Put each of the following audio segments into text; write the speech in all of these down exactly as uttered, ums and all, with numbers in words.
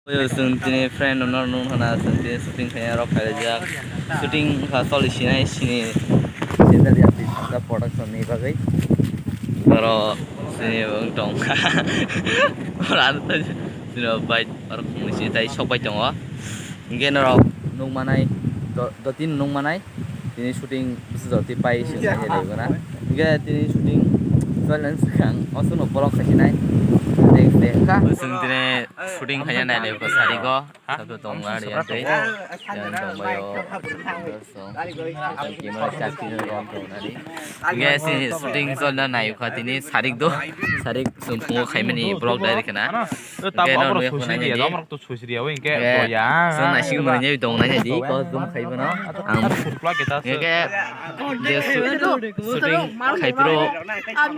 Oyo, chwng tini friend rokno nung hana, chwng tini shooting khaina rok phailaijak. Shooting wngkha choli sinai sini Sendali Artist Hamza Production ni bagwi. Oro sini wng tongkha. Oro ano tei sini bai oro khumui sini tai sok bai tongo. Hinkhe norok nukmanai do, do tin nukmanai. Tini shooting bwsajak twi pai se wngkha khe laibo na. Hinkhe tini shooting choli nani swkang o chwngno vlog khai sinai. Thanks de wngkha. Chwng tini shooting khaina nai laibo sari go. Sato tong ari ang tei. Yang tong bayo. Tong. Yang camera chak tini rom tong nani. Hinkhe si shooting cholna nai kha tini sarik do. Sarik chwng phungo khaimani vlog direct khna. Hinkhe norok nukya khna nai di. Swisri yawi hingke. Chwng naising mwnwi tong nai di, kos dum khai bono. Ang hingke je shooting khai pro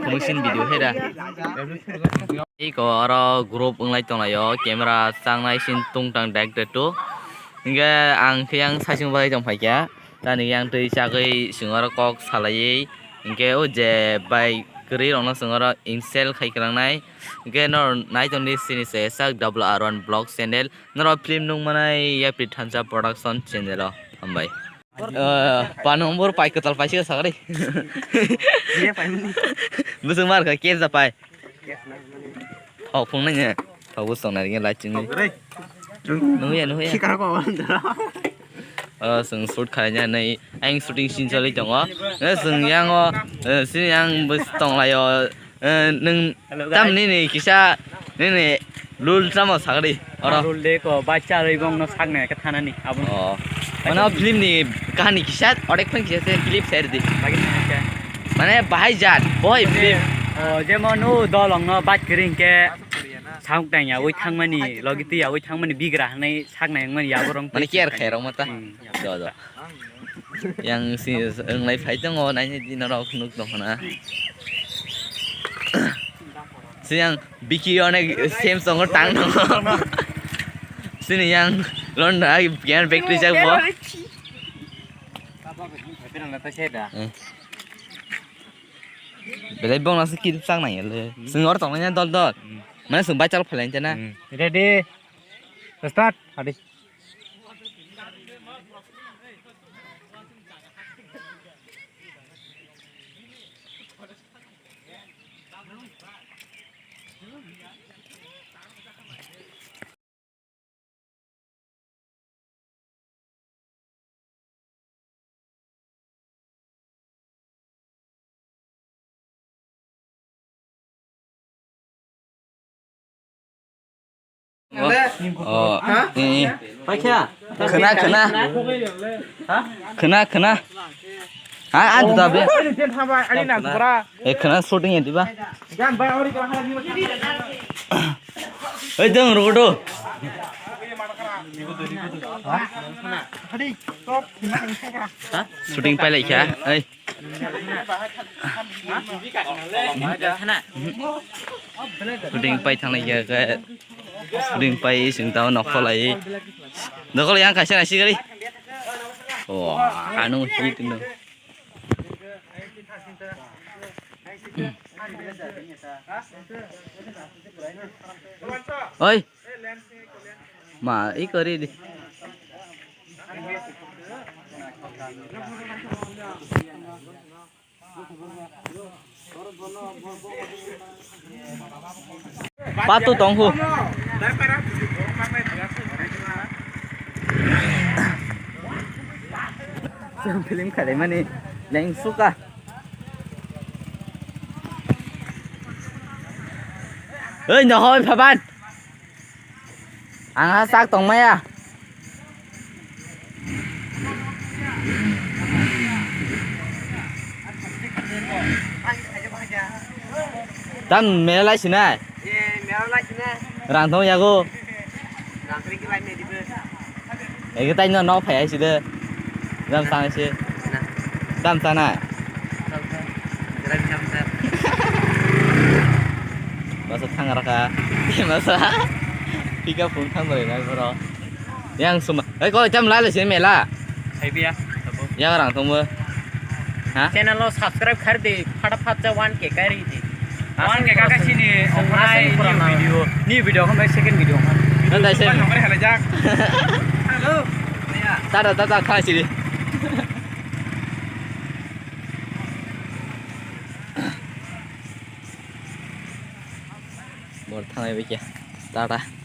promotion video hera. Iko oro group wnglai tonglaio, camera changnai sin tungtang direct to. Hingke ang khe yang saising bai tong phaikha. Tani yang twi chagwi chwng oro kok salaiwi. Hingke o je bai kwrwi rokno chwng oro insult khai kwlangnai. Hingke nor nai tongdi sini se sak double R one vlog channel. Norok film nung manai Yapri Thansa Production channel o. Hambai. Eh, pano umbur pai kwtal pai sika sakari. Iya, pai mani. Busung mar ka kesa pai. Thok phung nanya. Thok busung nari nge lachung ni. Nuya, nuya. Sikara ko awal dara. Oh, sung shoot khaina nai. Ang shooting scene choli tongo. Eh, sung yang o, eh, sini yang bus tong laio. Eh, nwng tam nini kisa nini lul tamo sagri oro. Lul de ko bacha roi bong no sagne ke thanani abun. Oh. Mane o film ni kahani kisa orek phang kisa se clip share di. Lagi thanani ke. Mane bahai jat boy film. Oh, jemon o dolong no bat kring ke sauk tang ya oi thangmani logi twi ya oi thangmani bigra hanai saknai wngmani ya borong. Mane care khairok mata. Hmm. Do, do. Yang si wnglai phai tongo, naini di norok nuk tong khna. Si yang biki onek same songo tang tongo. Sini yang London agi biyan factory jak bo. Eh. Belai bong nasi kid sang nai le. Sing or tong nai dol dol. Mana sung bai chal phalen chana. Ready. Start. Adi. Oh, eh, eh. Khna, khna. Khna, khna. Ha, ang juta be. Eh, khna shooting ya diba? Oi, dong, rugo do. Shooting pai lai kha, oi. Shooting pai thang lai kha, shooting pai sing tao nok kholai. Dokol yang kaisa nasi kali. Wah, anu hit no. Oi. Ma, iko ready. Patu tonghu. Film khalai mani leng suka. Oi, nohoi phaban. Ang ha sak tong maya. Tam mela lai sinai. Rang tong yago. Ege tai no no phai ai side. Jam sang se. Jam sana. Masa thang raka. Masa. Pika phung thang bai nai bro. Yang suma. Ai ko jam lai se mela. Hai biya. Yang rang tong bo. Ha? Channel lo subscribe khar di. Phata phat cha one K kai ri di. One K kaka sini. New video. New video ko mai second video. Nang dai se. Hello. Tata, tata, thang sidi. Bor thangai bai khe. Tata.